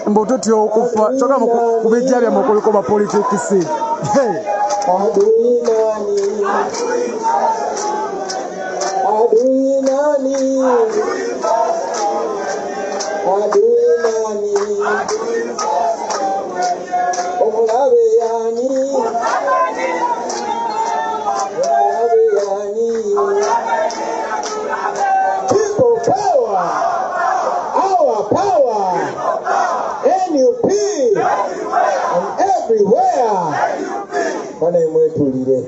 Mbu tutya okufa kyokka ku bijja byammwe kuliko bapolitikisi. Adui nani? Adui nani? Adui nani? Omulabe yani? Omulabe yani? People power! Our power! NUP! And everywhere! Bana mwetulire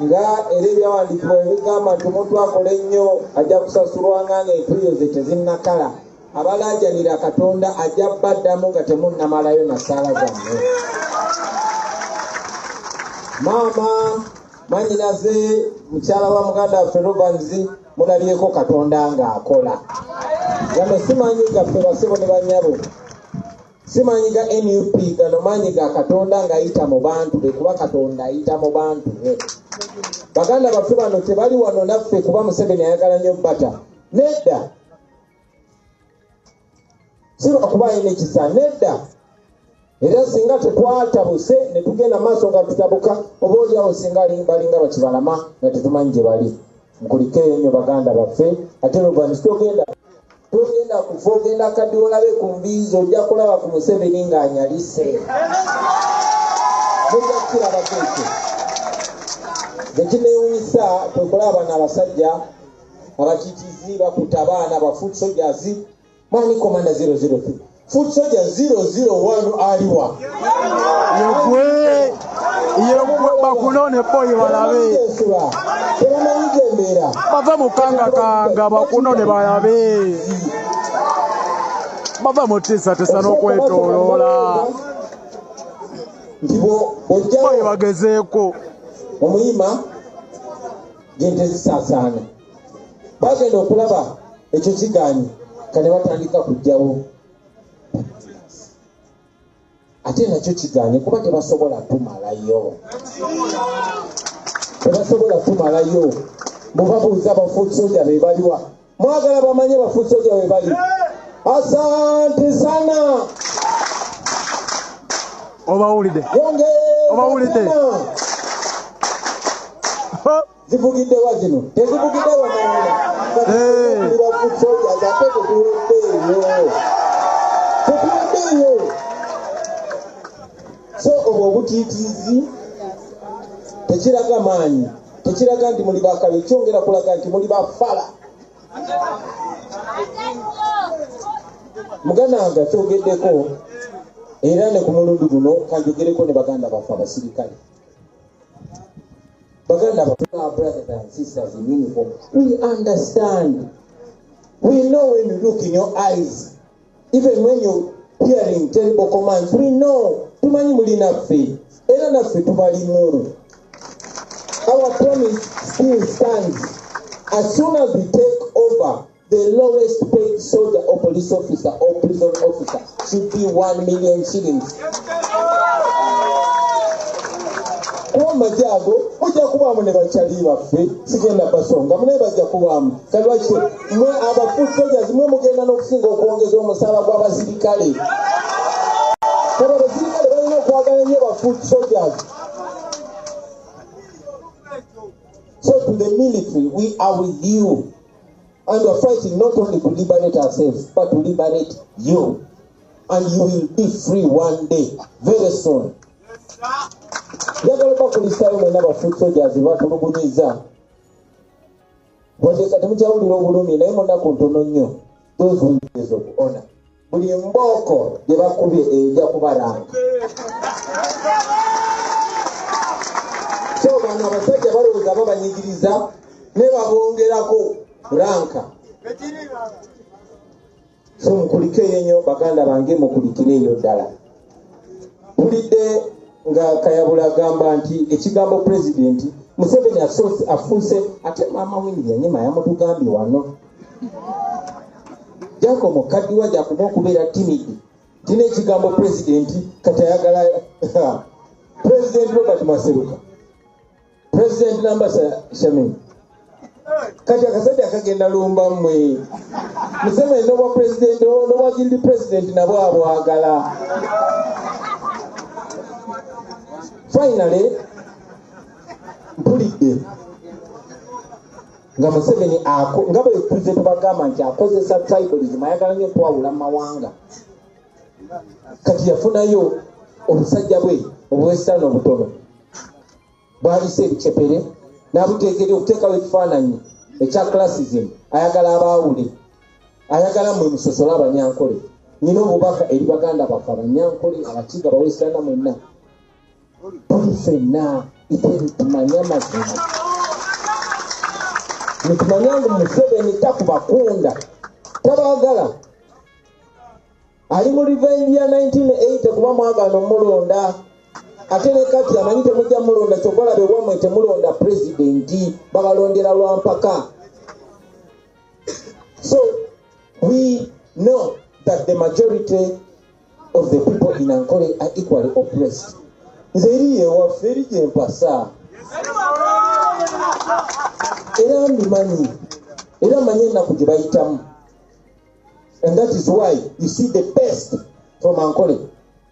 nga era ebyawandiikibwa ebigamba nti omuntu akola ennyo ajja kusasulwanga ng'entuuyo ze tezinnakala. Abalaajanira Katonda ajja baddamu nga temunnamalayo na ssaala zammwe. Maama mwannyinaze mukyala wa muganda waffe Rovans, mulabyeko Katonda ng'akola. Gano si maanyi gaffe basebo ne bannyabo, si maanyi ga NUP, gano maanyi ga Katonda ng'ayita mu bantu be, kuba Katonda ayita mu bantu be. Baganda baffe bano tebali wano naffe kuba Museveni ayagala nnyo bata. Nedda, si lwakuba alina ekisa, nedda. Era singa tetwatabuse ne tugenda maaso nga tutabuka, oba oliawo singa balinga bakibalama nga tetumanyi gye bali. Nkulikeeyo nnyo baganda baffe. Ate Rovans togenda kufa, ogenda kaddi olabe ku mbiizi, ojja kulaba ku Museveni ng'anyalise. Mujja kukirabako ekyo. Ekineewuunyisa kwe kulaba bano abasajja abatiitiizi bakutte abaana ba foot soldiers. Mwani Commander 003, foot soldier 001 aliwa? Yegwe yegwe, bakunone boyi balabe. Tebamanyi gyembeera. Bava mu kangakanga bakunone balabe. Bava mu tiisatiisa n'okwetooloola. Nti bw'ojjayo boyi bagezeeko omuyima gente zisaasaana. Bagenda okulaba ekyo kigaanyi, kane batandika kujjawo, ate nakyo kigaanye kuba tebasobola tumalayo, tebasobola tumalayo. Mubabuuza aba foot soldier be baliwa, mwagala bamanye ba foot soldier be bali. Asante sana. Obawulidde, obawulidde. Zivugiddewa zino? Tezivugiddewa ba foot soldiers, ate tetuweddeeyo, tetuweddeeyo. So obwo obutiitiizi tekiraga maanyi, tekiraga nti muli bakabi, kyongera kulaga nti muli bafala. Muganda wange kyogeddeko era ne ku mulundi guno kanjogereko ne baganda baffe abasirikale. Baganda baffe, our brothers and sisters in uniform, we understand. We know when you look in your eyes, even when you hearing terrible commands, we know. Tumanyi muli naffe, era naffe tubalimu. Our promise still stands. As soon as we take over, the lowest paid soldier or police officer or prison officer should be 1 million shillings. Kuba amagye ago mujja kubaamu ne bakyali baffe, sigenda basonga munaye bajja kubaamu. Kati lwaki mwe aba foot soldiers mwe mugenda n'okusinga okwongeza omusaala gw'abasirikale? Kati abasirikale balina okwagala nnyo ba foot soldiers. So to the military, we are with you. And we are fighting not only to liberate ourselves, but to liberate you. And you will be free one day, very soon. Njagala bakulisaayo mwenna ba foot soldiers batulugunyiza. Wadde kati mukyawulira obulumi, naye mu nnaku ntono nnyo, those will be days of honor. Buli mbooko gye bakubye ejja kubalanga. So bano abasajja balowooza babanyigiriza ne babongerako ranka. So mukulikeeyo nnyo baganda bange, mukulikireeyo ddala. Mpulidde nga Kayabula agamba nti ekigambo pulezidenti Museveni afuuse, ate maama Winnie Byanyima yamutugambye wano. Jako mukaddiwa gyakoma okubeera timid. Tina ekigambo pulezidenti kati ayagala President Robert Maseruka, President Nambasa Shamim, Kati akasajja akagenda lumba mmwe. Museveni n'obwa pulezidenti n'obwa guild president nabwo abwagala. Finally, mpulidde nga Museveni nga bwe tuze tubagamba nti akozesa tribalism, ayagala nnyo okwawula mu mawanga. Kati yafunayo obusajja bwe obuwesitaani obutono bwalise ebicepere n'abuteekera okuteekawo ekifaananyi ekya classism. Ayagala abaawule, ayagala mmwe musosole Abanyankole. Nina obubaka eri baganda baffe Abanyankole, Abakiga, Abawesitaana mwenna, tuli ffenna ite tumanye amazima, nitumanya ngu Museveni takubakunda, tabaagala. Ali mu revenge ya 1980 kuba mwagaana omulonda, ate ne kati amanyi temujja mulonda. Kyokka olaba ewammwe temulonda pulezidenti, babalondera lwa mpaka. So we know that the majority of the people in Ankole are equally oppressed. Nze eri ewaffe, eri gye mpasa, era mbimanyi, era mmanyi ennaku gye bayitamu. And that is why you see the best from Ankole,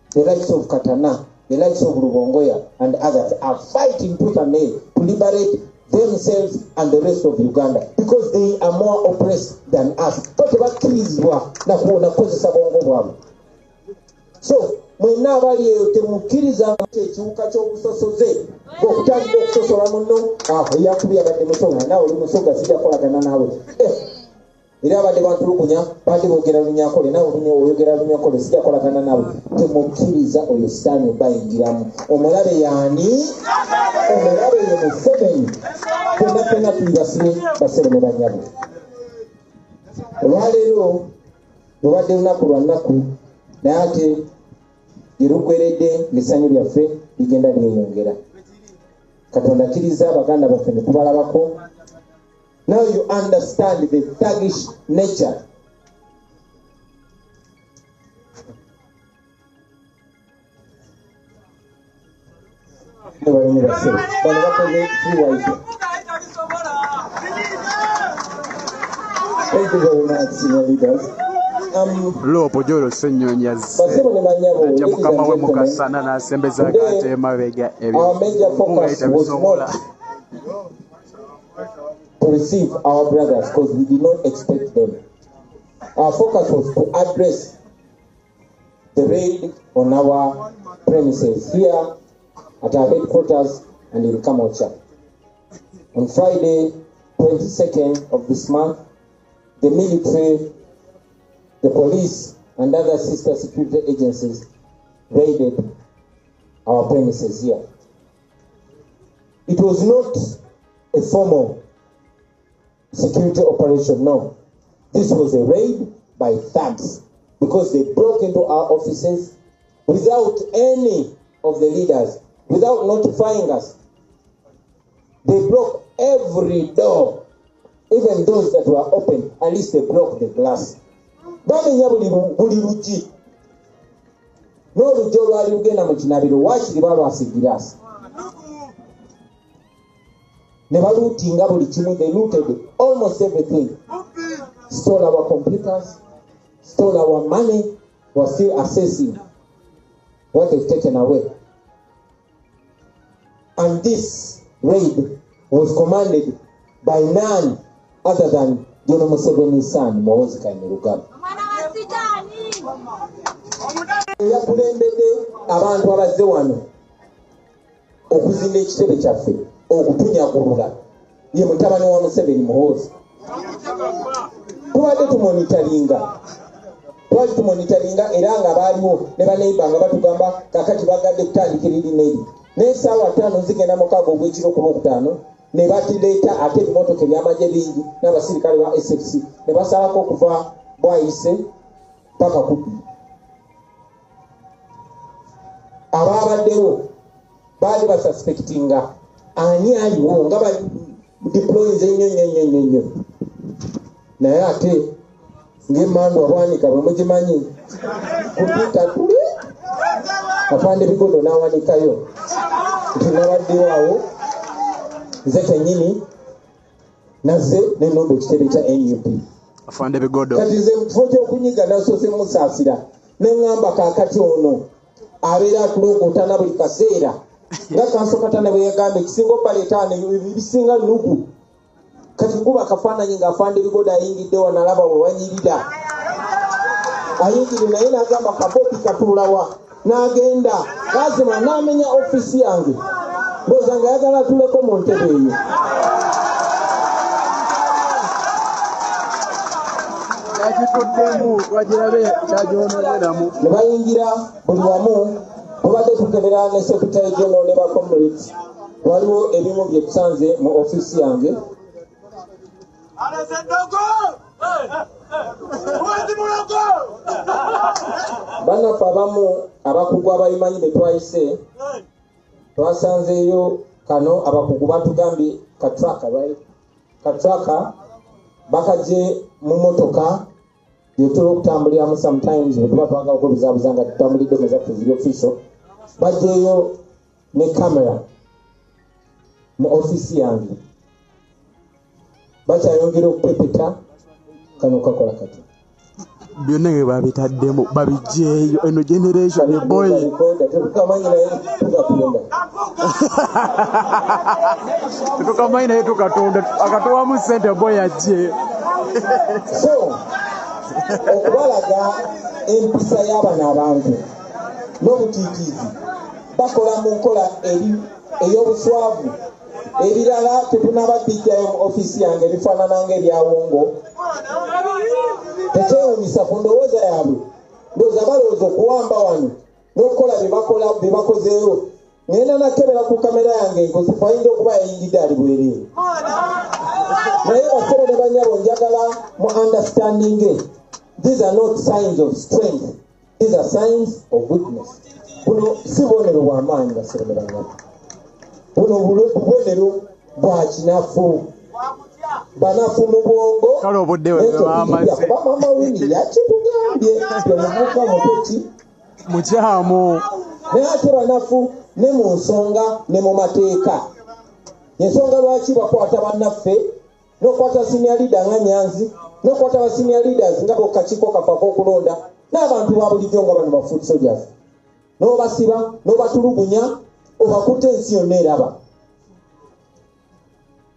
the likes of Katana, the likes of Rubongoya and others, are fighting tooth and nail to liberate themselves and the rest of Uganda, because they are more oppressed than us. Bo tebakkirizibwa nakukozesa bwongo bwabwe. So mwenna abali eyo, temukkiriza ekiwuka ky'obusosoze okutandika okusosola munno. Eyakubye abadde Musoga, naawe oli Musoga, sijja kukolagana naawe. Era abadde bantulugunya badde boogera Lunyankole, naawe oyogera Lunyankole, sijja kukolagana naawe. Temukkiriza oyo sitaani obayingiramu. Omulabe yaani? Omulabe ye Museveni. Ffenna ffenna tuli basibe, basebe ne banyabo. Olwaleero lubadde lunaku lwa nnaku, naye ate gyeruggweredde ng'essanyu lyaffe ligenda lyeyongera. Katonda akkiriza abaganda baffe ne tubalabako. Now you understand the thuggish nature. Bano bakoze free wifi. Thank you very much, senior leaders. Loopo Joel Ssenyonyi Basebo ne banyabo, ajja mukama we mukasana n'asembezaako ate emabega. Our major focus was not to receive our brothers, because we did not expect them. Our focus was to address the raid on our premises here at our headquarters and in Kamwokya. On Friday, 22nd of this month, the military, the police, and other sister security agencies raided our premises here. It was not a formal security operation, no. This was a raid by thugs, because they broke into our offices without any of the leaders, without notifying us. They broke every door, even those that were open, at least they broke the glass. Bamenya buli luggi, n'oluggi olwali lugenda mu kinabiro waakiri balwasa egiraasi ne balootinga buli kimu. They looted almost everything, stole our computers, stole our money. We're still assessing what they've taken away. And this raid was commanded by none other than General Museveni's son, Muhoozi Kainerugaba. Yakulembedde abantu abazze wano okuzinda ekitebe kyaffe, okutunyagulula, ye mutabani wa Museveni, Muhoozi. Tubadde tumonitoringa, twali tumonitoringa, era nga baaliwo ne baneiba nga batugamba kakati bagadde kutandikira eri n'eri, n'essaawa 5:55 ogw'ekiro ku Lwokutaano ne batuleeta ate ebimotoka ebyamagye bingi n'abasirikale ba SFC ne basalako okuva Bwayise paka Kubbi. Abaabaddewo baali basuspectinga ani aliwo nga badeployinze nnyo nnyo nnyo nnyo nnyo, naye ate ng'emmandwa bwanika bwe mugimanyi kupita tuli afande Bigondo n'awanikayo nti nabaddewo awo nze kennyini. Nazze nennomba ekitebe kya NUP. Afande Bigodo. Kati nze mu kifo ky'okunyiga nasoose musaasira, ne ŋŋamba kaakati ono abeera atulongootana buli kaseera nga kansokatana bwe yagamba ekisinga obbaleetaano ebisinga nnugu. Kati nkuba akafaananyi ng'Afande Bigodo ayingidde wano, alaba we wanyirira ayingire, naye n'agamba kabobi katuulawa, n'agenda lazima n'amenya ofiisi yange, ndowooza nga ayagala atuleko mu ntebe eyo. Yakituddemu twagirabe kyagyonooneramu. Ne bayingira buli wamu. Tubadde tukebera ne secretary general ne ba comrades, waliwo ebimu bye tusanze mu ofiisi yange. Aleze ndogo! Mwezi mulogo! Bannaffe abamu abakugu ababimanyi be twayise, twasanzeeyo kano. Abakugu batugambye ka tracker, right? Ka tracker bakagye mu motoka gyetula okutambuliramu sometimes bwe tuba twagala okwebuzaabuza nga tutambulidde mu zaffe ziri official. Bagyeyo ne camera mu ofiisi yange, bakyayongera okupepeta kano kakola kati. Byonna nga babitaddemu babigyeyo, eno generation eboyi. Tetukamanyi naye tugatunda. Tetukamanyi naye tukatunda, akatuwamu sente boy ajje. So okubalaga empisa y'abano abantu n'obutiitiizi, bakola mu nkola eri ey'obuswavu. Ebirala tetunaba bijjayo mu ofiisi yange ebifaanana ng'ebyawongo. Tekyewunyisa ku ndowooza yaabwe, ndowooza balowooza okuwamba wano n'okukola bye bakola bye bakozeewo. Ngenda nakebera ku kamera yange nkozifu, ayinza okuba yayingidde ali bwereere. Naye basebo ne banyabo, njagala mu understanding, these are not signs of strength, these are signs of weakness. Buno si bubonero bw'amaanyi, basebo ne banyabo, buno bubonero bwa kinafu, banafu mu bwongo. Kale obudde bwe N'ekyo bamaze. kuba Mama Wini yakitugambye nti omuvubuka mutoki mukyamu. Naye ate banafu ne mu nsonga ne mu mateeka. Ensonga lwaki bakwata bannaffe n'okwata senior leader nga Nyanzi n'okwata ba senior leaders nga bokakiiko kafe ak'okulonda n'abantu ba bulijjo nga bano ba foot soldiers, n'obasiba n'obatulugunya, obakutte ensi yonna eraba,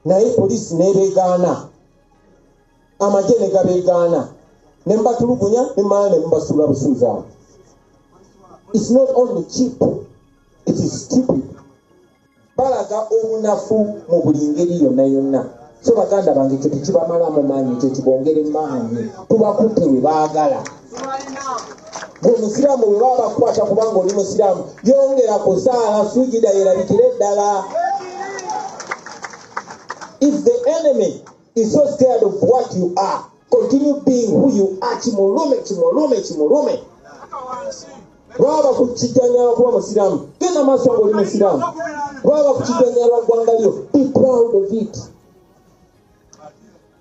naye poliisi n'ebeegaana, amagye ne gabeegaana, ne mubatulugunya ne mumala ne mubasuula busuuzi awo. It's not only cheap, it is stupid. Balaga obunafu mu buli ngeri yonna yonna. So baganda bange, ekyo tekibamalamu maanyi, ekyo kibongere maanyi. Tubakutte we baagala. Gwe omusiraamu, bwe baba bakukwata kubanga oli musiraamu, yongera kusaala sujida yerabikire ddala. If the enemy is so scared of what you are, continue being who you are. Kimulume, kimulume, kimulume. Baba kukijjanyala kuba musiraamu, genda maaso nga oli musiraamu. Baba kukijjanyala ggwanga lyo, be proud of it.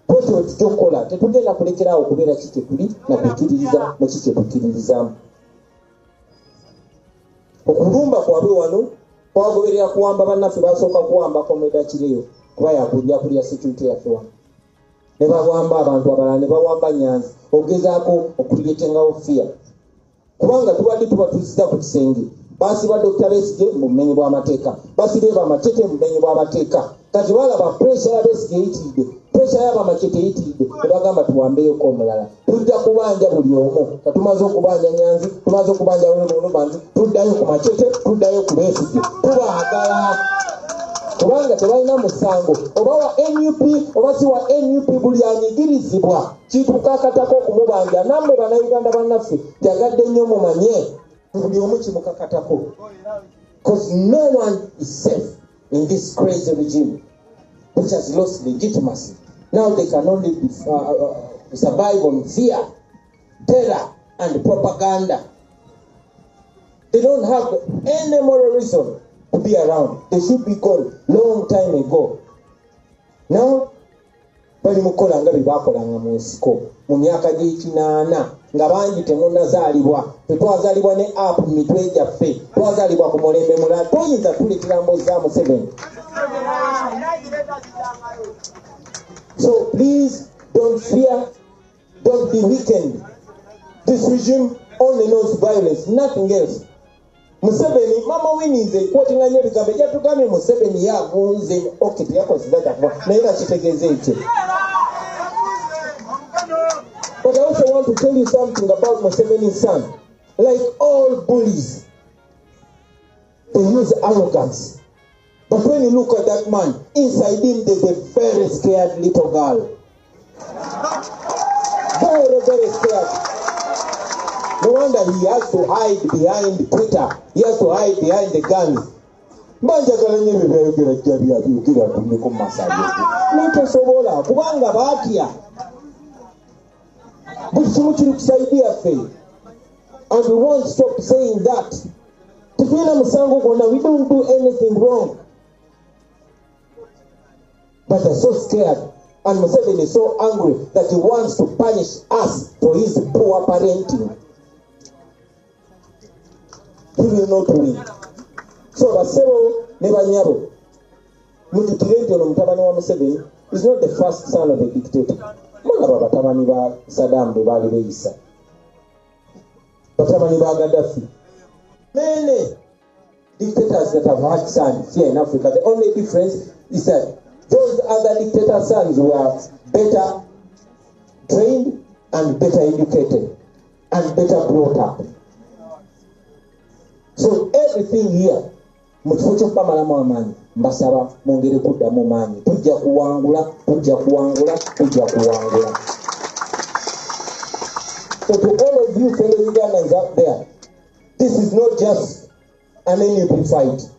Bwetyo tujja okukola, tetugenda kulekerawo okubeera ki kyetuli nakukkiririza mu ki kyetukkiririzaamu. Okulumba kwabwe wano kwagoberera kuwamba bannaffe. Basooka kuwamba Comrade Akireyo kuba yakulya kulya security yaffe wano, ne bawamba abantu abalala, ne bawamba Nyanzi, okugezaako okutuletengawo fear, kubanga tubadde tubatuusiza ku kisenge. Basiba Dr. Besigye mu bumenyi bw'amateeka, basibye Bamachete mu bumenyi bw'amateeka. Kati balaba pressure ya Besigye eyitiridde, pressure y'Abamachete eyitiridde, ne bagamba tuwambeyoko omulala. Tujja kubanja buli omu. Katumaze okubanja Nyanzi, tumaze okubanja Lubanzi, tuddayo ku Machete, tuddayo ku Besigye. Tubaagala kubanga tebalina musango, oba wa NUP oba si wa NUP, buli anyigirizibwa kitukakatako okumubanja. Nammwe Bannayuganda bannaffe, njagadde nnyo mumanye buli omu kimukakatako, because no one is safe in this crazy regime which has lost legitimacy. Now they can only survive on fear, terror and propaganda. They don't have any moral reason to be around. They should be gone long time ago. Now bali mukola nga bye bakolanga mu nsiko mu myaka gy'ekinaana nga bangi temunnazaalibwa. Tetwazaalibwa ne app mu mitwe gyaffe, twazaalibwa ku mulembe mulala. Toyinza tuletera mbozi za Museveni. So please don't fear, don't be weakened. This regime only knows violence, nothing else. Museveni, Mama Winnie nze quoting nnyo ebigambo yatugambye Museveni yavunze, okay, teyakozesa kyakuba naye nakitegeeza ekyo. But I also want to tell you something about Museveni's son. Like all bullies, they use arrogance. But when you look at that man, inside him there's a very scared little girl. Very, very scared. No wonder he has to hide behind Twitter. He has to hide behind the guns. Banjagala nnyo ebyo byayogera jja byayogera atumeko mu maaso ag'eggulu. Netosobola kubanga baatya. Buli kimu kiri ku side yaffe. And we won't stop saying that. Tetulina musango gwonna, we don't do anything wrong. But they're so scared. And Museveni is so angry that he wants to punish us for his poor parenting. He will not win. So basebo ne banyabo, mujjukire nti ono mutabani wa Museveni is not the first son of a dictator. Mulaba batabani ba Saddam bwe baali beeyisa, batabani ba Gaddafi. Many dictators that have had sons here in Africa, the only difference is that those other dictator sons were better trained and better educated and better brought up. So everything here, mu kifo ky'okubamalamu amaanyi, mbasaba mwongere kuddamu maanyi. Tujja kuwangula, tujja kuwangula, tujja kuwangula. So to all of you fellow Ugandans out there, this is not just an NUP fight.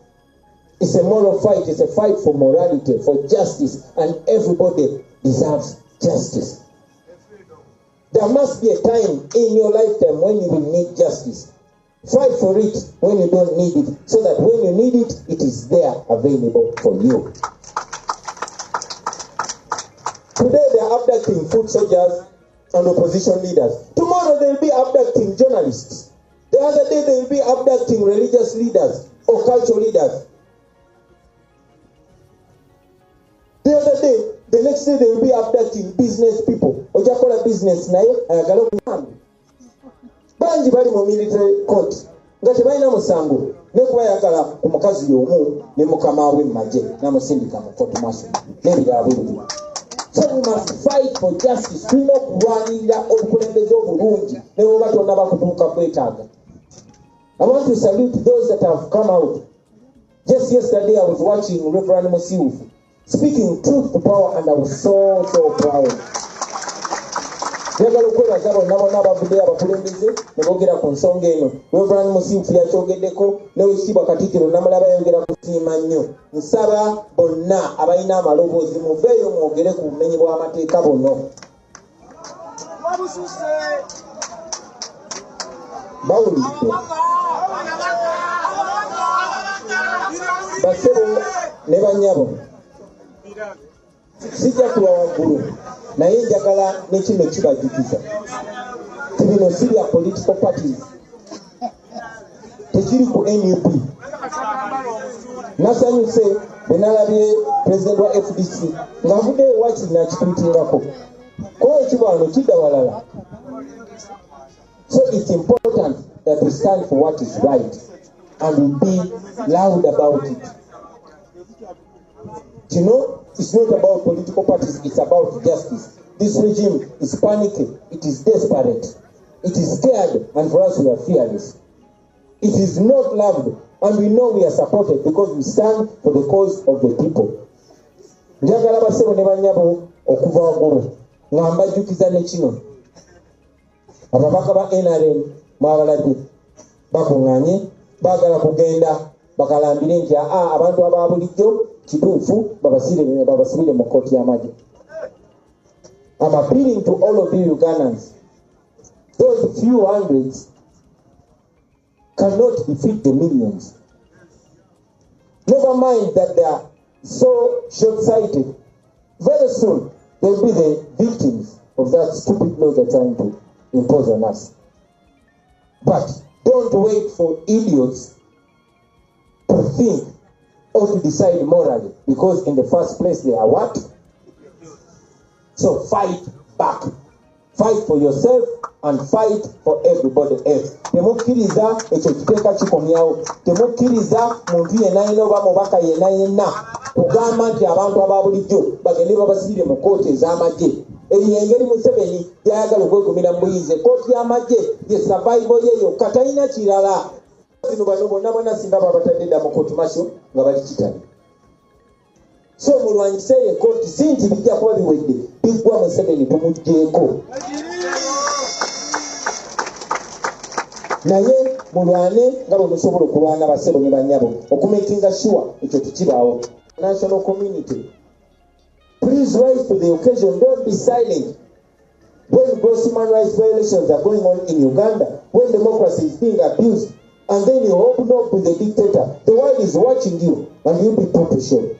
It's a moral fight. It's a fight for morality, for justice, and everybody deserves justice. There must be a time in your lifetime when you will need justice. Fight for it when you don't need it, so that when you need it, it is there available for you. Today they are abducting foot soldiers and opposition leaders. Tomorrow they will be abducting journalists. The other day they will be abducting religious leaders or cultural leaders. The other day, the next day they will be abducting business people. Ojja kukola business naye ayagala okuyamba. Bangi bali mu military court nga tebalina musango naye kuba yagala ku mukazi y'omu ne mukama we mu magye n'amusindika mu court martial n'ebirala bwe bityo. So we must fight for justice. Tulina okulwanirira obukulembeze obulungi ne bw'oba tonnaba kutuuka kwetaaga. I want to salute those that have come out. Just yesterday I was watching Reverend Musiufu speaking truth to power, and I was so, so proud. Njagala okwebaza bonna bonna abavuddeyo abakulembeze ne boogera ku nsonga eno. Reverend Musiufu yakyogeddeko, n'Oweekitiibwa Katikkiro namulaba yayogera kusiima nnyo. Nsaba bonna abalina amaloboozi muveeyo mwogere ku bumenyi bw'amateeka buno. Bawulidde. Basebo ne bannyabo, sijja kuwa waggulu, naye njagala ne kino kibajjukiza nti bino si bya political parties, tekiri ku NUP. Nasanyuse bwe nalabye president wa FDC ng'avuddeyo wakiri n'akitwitingako, kuba ekibwano kidda walala. So it's important that we stand for what is right and we be loud about it. You know, it's not about political parties, it's about justice. This regime is panicking, it is desperate, it is scared, and for us we are fearless. It is not loved, and we know we are supported because we stand for the cause of the people. Njagala basebo ne bannyabo okuva waggulu nga mbajjukiza ne kino. Ababaka ba NRM mwabalabye bakuŋŋaanye baagala kugenda bakalambire nti aa abantu aba bulijjo kituufu babasibire mu kkooti y'amagye. I'm appealing to all of you Ugandans. Those few hundreds cannot defeat the millions. Never mind that they are so short-sighted. Very soon, they'll be the victims of that stupid law they're trying to impose on us. But don't wait for idiots to think or to decide morally, because in the first place they are what? So fight back. Fight for yourself and fight for everybody else. Temukkiriza ekyo kiteeka kikomyawo. Temukkiriza muntu yenna yenna oba mubaka yenna yenna kugamba nti abantu aba bulijjo bagende babasibire mu kkooti ez'amagye. Eyo engeri Museveni gy'ayagala okwegumira mu buyinza. Ekkooti y'amagye ye survival ye yokka, talina kirala. Zino bano bonna bonna singa babatadde dda mu kooti martial nga bali Kitabi. So mulwanyise eyo ekkooti, si nti bijja kuba biwedde, biggwa Museveni tumuggyeeko. Naye mulwane nga bwe musobola okulwana bassebo ne bannyabo okumakinga sure ekyo tekibaawo. National community, please rise to the occasion. Don't be silent when gross human rights violations are going on in Uganda, when democracy is being abused, and then you hobnob with the dictator. The world is watching you and you'll be put to shame.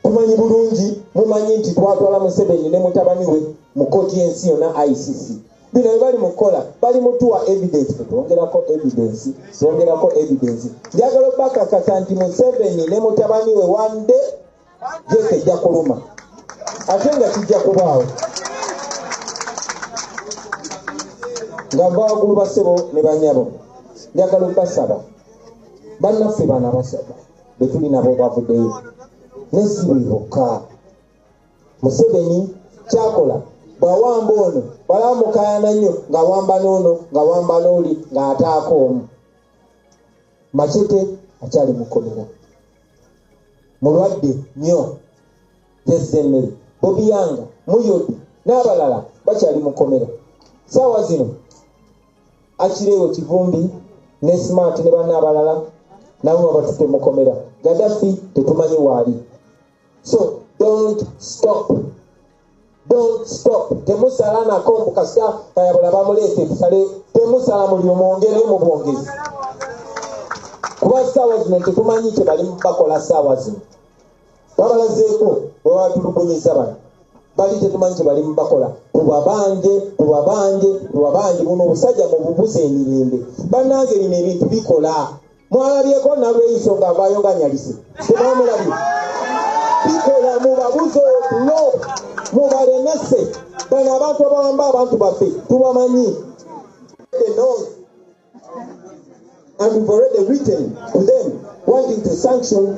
Tumanyi bulungi, mumanyi nti twatwala Museveni ne mutabani we mu kkooti y'ensi yonna ICC. Bino bye bali mu kukola, bali mutuwa evidence, twongerako evidence, twongerako evidence. Njagala obbakakasa nti Museveni ne mutabani we one day jeke ejja kuluma, ate nga kijja kubaawo. Nga nva waggulu bassebo ne bannyabo, njagala obbasaba bannaffe bano abasaba be tuli nabo bavuddeyo, ne si bwe bokka. Museveni kyakola bw'awamba ono bw'alaba mukaayana nnyo ng'awamba n'ono ng'awamba n'oli ng'ataako omu. Machete akyali mu kkomera, mulwadde nnyo. Jesse Bobi Yanga, Muyodi n'abalala bakyali mu kkomera. Ssaawa zino Akirewo Kivumbi ne Smart ne banne abalala nabo babatutte mu kkomera. Gaddafi tetumanyi waali. So don't stop. Don't stop. Temusala nako mbu kasita Kayabula bamuleese tusale. Temusala muliro, mwongere mu bwongezi. Kuba ssaawa zino tetumanyi kye bali bakola ssaawa zino. Babalazeeko bwe batulugunyizza bano. Bali tetumanyi kye bali bakola. Tubabanje, tubabanje, tubabanje. Buno obusajja mububuze emirembe. Bannange bino ebintu bikola. Mwalabyeko Nalweyiso ng'avaayo ng'anyalise. Temwamulabye. Bikola, mubabuze otulo. Mubalemese. Bano abantu abawamba abantu baffe tubamanyi. They know. And we've already written to them wanting to sanction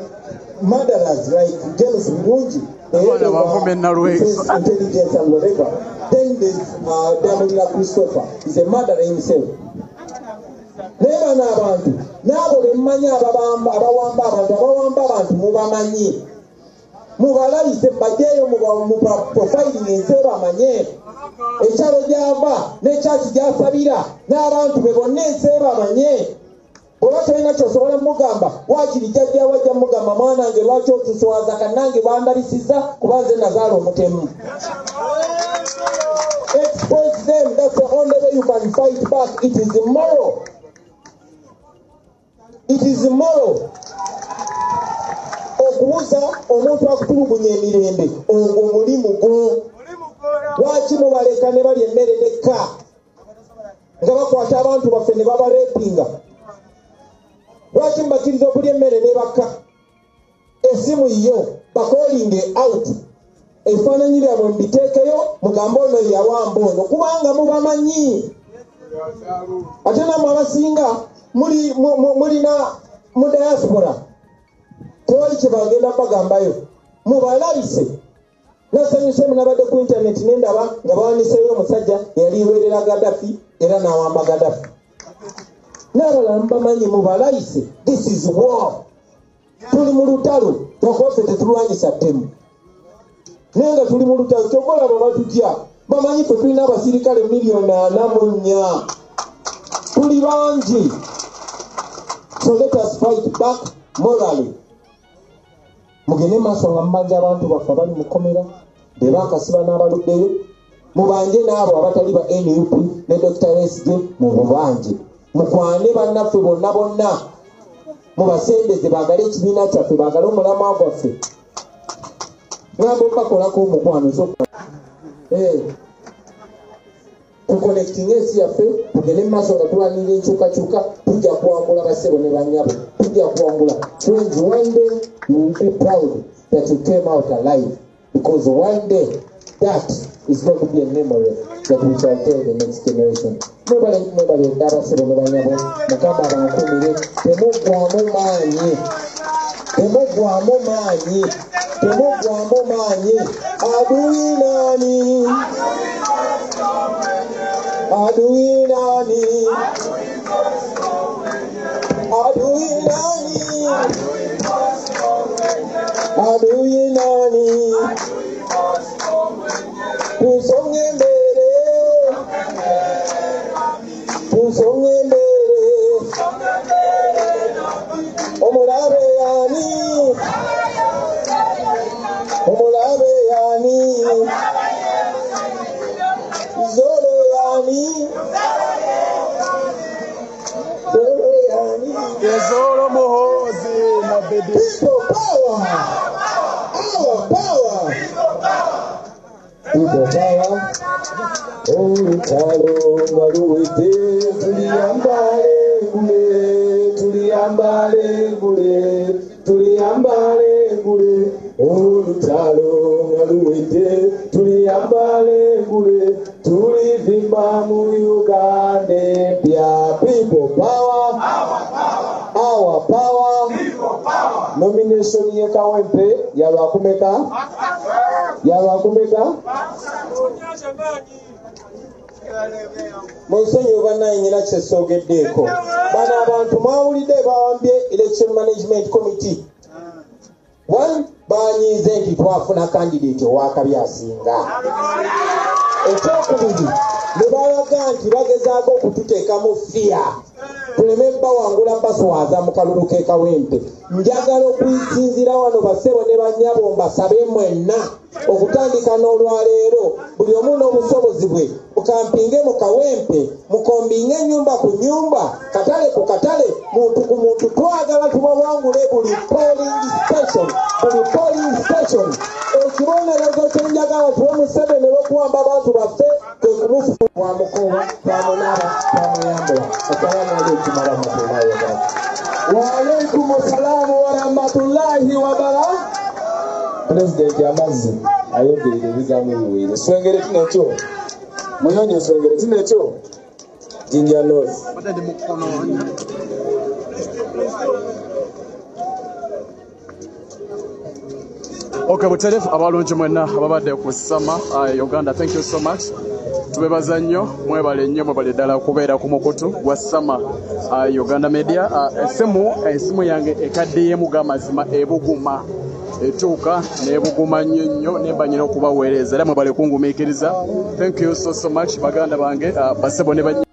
murderers like James Birungi, the head of defense intelligence and whatever. Then there's Damulira Christopher. He's a murderer himself. Naye bano abantu n'abo be mmanyi abawamba abantu, abawamba abantu mubamanyi. Mubalabise mbajjeeyo mubaprofiling ensi bamanye. Ekyalo gy'ava n'ekyaki gy'asabira n'abantu be bonna ensi bamanye. Bw'oba tolina ky'osobola mugamba, waakiri jjajja wajja mugamba, mwana wange lwaki otuswaza, kannange bandabisizza kuba nze nazaala omutemu. Expose them. That's the only way you can fight back. It is immoral. It is immoral. Okubuuza omuntu akutulugunya emirembe ogwo mulimu gwo. Lwaki mubaleka ne balya emmere nekka nga bakwata abantu baffe ne babarepinga? Lwaki mubakkiriza okulya emmere ne bakka? Essimu yo bakolinge out, ebifaananyi byabwe mubiteekeyo, mugambe ono yawamba ono, kubanga mubamanyi. Ate nammwe abasinga mulina mu diaspora, tewali kye bagenda bagambayo. Mubalabise. Nasanyuse nabadde ku internet ne ndaba nga bawaniseeyo omusajja eyali yewerera Gaddafi era n'awamba Gaddafi. N'abalala mubamanyi, mubalayise. This is war. Tuli mu lutalo, lwakuba ffe tetulwanyisa ttemu. Naye nga tuli mu lutalo, ky'ova olaba batutya. Bamanyi ffe tulina abasirikale 44,000,000. Tuli bangi. So let us fight back morally. Mugende maaso nga mubanja abantu baffe abali mu kkomera, be baakasiba n'abaluddeyo. Mubanje n'abo abatali ba NUP ne Dr. Besigye mu bubanje. Mukwane bannaffe bonna bonna. Mubasembeze baagale ekibiina kyaffe, baagale omulamwa gwaffe. Ngamba obakolako omukwano, so tuconnectinga ensi yaffe, tugende mu maaso nga tulwanirira enkyukakyuka. Tujja kuwangula bassebo ne bannyabo, tujja kuwangula. Friends, one day you will be proud. that you came out alive, because one day that is going to be a memory that we shall tell the next generation. Mwebale, mwebale abasebo ne banyabo. Mukama abankumire. Temuggwamu maanyi, temuggwamu maanyi, temuggwamu maanyi. Adui nani? Adui nani? Adui nani? Adui nani? Tusonge mbele, tusonge mbele. Omulabe yani? Omulabe yani? Zolo yani? Zolo yani? Zolo Muhoozi na baby. People power! Our power! People power! Olutalo nga luwedde, tuliyambale engule, tuliyambale engule, tuliyambale engule. Olutalo nga luwedde, tuliyambale engule, tulivimba mu Uganda empya. People power! Our power! Nomination ye Kawempe yalwakumeka, yalwakumeka. Munsonyiwe bannaye, nyina kyesoogeddeeko. Bano abantu mwawulidde bawambye Election Management Committee. One, banyiize nti twafuna candidate owakabi asinga. Ekyokubiri, ne balaga nti bagezaako okututeekamu fear tuleme bawangula, baswaza mu kalulu k'e Kawempe. Njagala okusinziira wano, basebo ne bannyabo, mbasabe mwenna okutandika n'olwaleero, buli omu n'obusobozi bwe, mukampinge mu Kawempe, mukombinge ennyumba ku nyumba, katale ku katale, muntu ku muntu. Twagala tubawangule buli polling station, buli polling station. Ekibonerezo kyenjagala tuwe Museveni olw'okuwamba abantu baffe kwe kumufu. Twamukoba, twamunaaba, twamuyambula. Assalamu alaikum warahmatullahi wabarakatuh. Waalaikum salamu warahmatullahi wabarakatuh. Pulezidenti amazzi ayogerera ebigambo biwere. Swengere tinekyo Munyonyo, swengere tinekyo Jinja North. Okay, buterefu abalungi mwenna ababadde ku Sama Uganda, thank you so much. Tubebaza nnyo, mwebale nnyo, mwebale ddala okubeera ku mukutu gwa Sama Uganda Media. Esimu yange ekaddiyemu g'amazima, ebuguma, etuuka n'ebuguma nnyo nnyo, nemba nyina okubaweereza, era mwebale kungumiikiriza. Thank you so so much, baganda bange, basebo ne bannya.